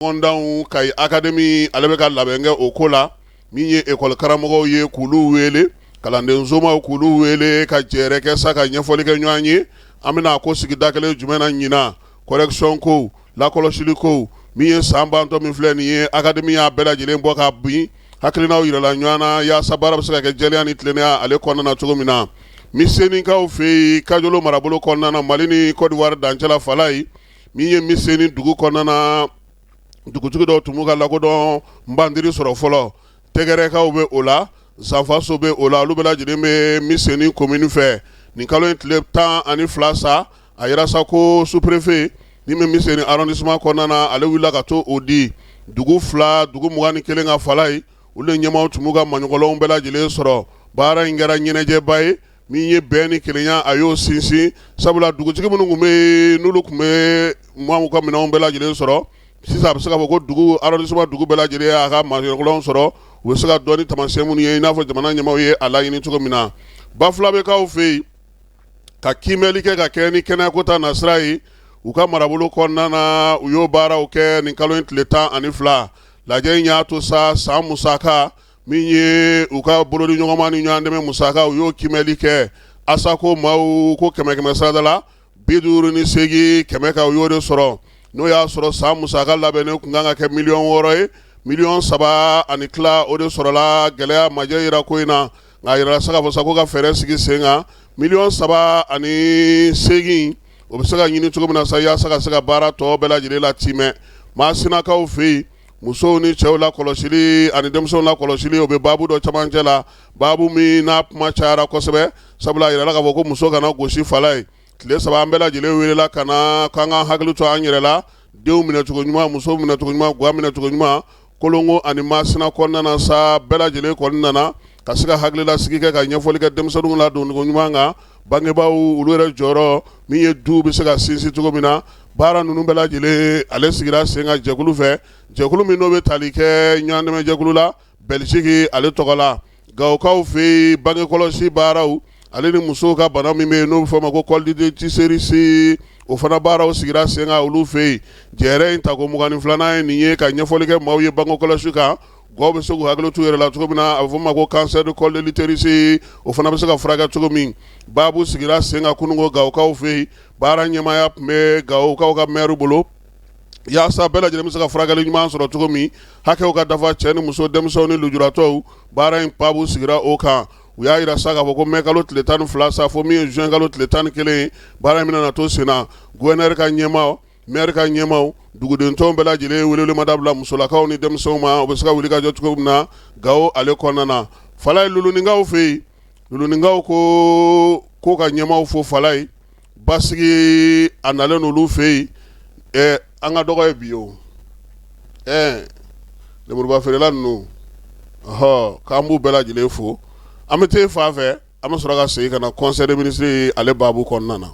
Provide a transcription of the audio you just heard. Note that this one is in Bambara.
Ɲɔgɔndanw Kayi Académie ale bɛ ka labɛn kɛ o ko la, min ye ekɔli karamɔgɔw ye k'olu wele, kalanden somaw k'olu wele ka jɛrɛ kɛ sa ka ɲɛfɔli kɛ ɲɔgɔn ye. An bɛna a ko sigi da kelen jumɛn na ɲinan? Correction kow, lakɔlɔsili kow, min ye san bantɔ min filɛ nin ye, Académie y'a bɛɛ lajɛlen bɔ ka bin, hakilinaw yirala ɲɔgɔn na yaasa baara bɛ se ka kɛ jɛlenya ni tilennenya ale kɔnɔna na cogo min na. Misenikaw fɛ yen, Kajolo marabolo kɔnɔna na, Mali ni Côte d'Ivoire dancɛ la, Falayi, min ye Miseni dugu kɔnɔna na, dugutigi dɔw tun b'u ka lakodɔn bandiri sɔrɔ fɔlɔ. Tɛgɛrɛkaw bɛ o la, Zanfaso bɛ o la, olu bɛɛ lajɛlen bɛ Miseni komini fɛ. Nin kalo in tile 12 sa, a yira sa ko sous-préfet min bɛ Miseni arrondissement kɔnɔna na, ale wulila ka to o di dugu fila, dugu 21 ka Falayi, olu de ɲɛmaaw tun b'u ka maɲɔgɔlɔnw bɛɛ lajɛlen sɔrɔ. Baara in kɛra ɲɛnajɛba ye min ye bɛn ni kelenya a y'o sinsin, sabula dugutigi minnu tun bɛ yen, n'olu tun bɛ maaw ka minɛnw bɛɛ lajɛlen sɔrɔ, sisan a bɛ se k'a fɔ ko dugu arrondissement dugu bɛɛ lajɛlen y'a ka maɲɔgɔlɔnw sɔrɔ. U bɛ se ka dɔn ni taamasiyɛn minnu ye, i n'a fɔ jamana ɲɛmaaw ye a laɲini cogo min na. Bafulabɛkaw fɛ yen, ka kiimɛli kɛ ka kɛ ni kɛnɛyako ta nasira ye u ka marabolo kɔnɔna na, u y'o baaraw kɛ nin kalo in tile 12. Lajɛ in y'a to sa, san musaka min ye u ka bolodi ɲɔgɔnma ni ɲɔgɔn dɛmɛ musaka, u y'o kiimɛli kɛ. Asako maaw ko kɛmɛ kɛmɛ sarada la, 58 kɛmɛ kan, u y'o de sɔrɔ. N'o y'a sɔrɔ san musaka labɛnnen tun kan ka kɛ miliyɔn 6 ye, miliyɔn 3 ani tila o de sɔrɔla. Gɛlɛya majɛ yira ko in na, nka a yirala sa k'a fɔ sa ko ka fɛɛrɛ sigi sen kan, miliyɔn 3 ani 8, o bɛ se ka ɲini cogo min na sa, yaasa ka se ka baara tɔ bɛɛ lajɛlen latimɛ. Masinakaw fɛ yen, musow ni cɛw la kɔlɔsili ani denmisɛnw la kɔlɔsili, o bɛ baabu dɔ camancɛ la, baabu min n'a kuma cayara kosɛbɛ, sabula a yirala k'a fɔ ko muso kana gosi. Falayi, tile 3, an bɛɛ lajɛlen welela ka na k'an ka hakili to an yɛrɛ la, denw minɛcogo ɲuman, musow minɛcogo ɲuman, gwa minɛcogo ɲuman, Kolongo ani Masina kɔnɔna na sa, bɛɛ lajɛlen kɔni nana ka se ka hakililasigi kɛ, ka ɲɛfɔli kɛ denmisɛnninw la doncogo ɲuman kan, bangebaaw olu yɛrɛ jɔyɔrɔ min ye du bɛ se ka sinsin cogo min na. Baara ninnu bɛɛ lajɛlen ale sigira sen kan jɛkulu fɛ, jɛkulu min n'o bɛ tali kɛ ɲɔgɔndɛmɛ jɛkulu la Belgique ale tɔgɔ la. Gawokaw fɛ yen, bangekɔlɔsi baaraw ale ni musow ka bana min bɛ yen n'o bɛ fɔ o ma ko col de l'utérus, o fana baaraw sigira sen kan olu fɛ yen. Jɛrɛ in tako 22nan ye nin ye, ka ɲɛfɔli kɛ maaw ye bangekɔlɔsi kan, gaw bɛ se k'u hakili t'u yɛrɛ la cogo min na, a bɛ fɔ o ma ko cancer du col de l'utérus, o fana bɛ se ka furakɛ cogo min. Baabu sigira sen kan kununko Gawokaw fɛ yen. Baara ɲɛmaaya tun bɛ Gawokaw ka maire bolo, yaasa bɛɛ lajɛlen bɛ se ka furakɛli ɲuman sɔrɔ cogo min, hakɛw ka dafa cɛ ni muso, denmisɛnw ni lujuratɔw. Baara in baabu sigira o kan. U y'a jira sa k'a fɔ ko mɛ kalo tile 12 sa, fo min ye juin kalo tile 11, baara in bɛna na to sen na. Gouverneur ka ɲɛmaa, maire ka ɲɛmaaw, dugudentɔn bɛɛ lajɛlen welewelemada bila musolakaw ni denmisɛnw ma, u bɛ se ka wuli ka jɔ cogo min na Gawo ale kɔnɔna na. Falayi, Luluninkaw fɛ yen, Luluninkaw ko ka ɲɛmaaw fo. Falayi, basigi a nalen olu fɛ yen. Ɛ, an ka dɔgɔ ye bi o, ɛ lemuruba feerela ninnu, ɔhɔ, k'an b'u bɛɛ lajɛlen fo. An bɛ taa fan fɛ, an bɛ sɔrɔ ka segin ka na conseil des ministres ale baabu kɔnɔna na.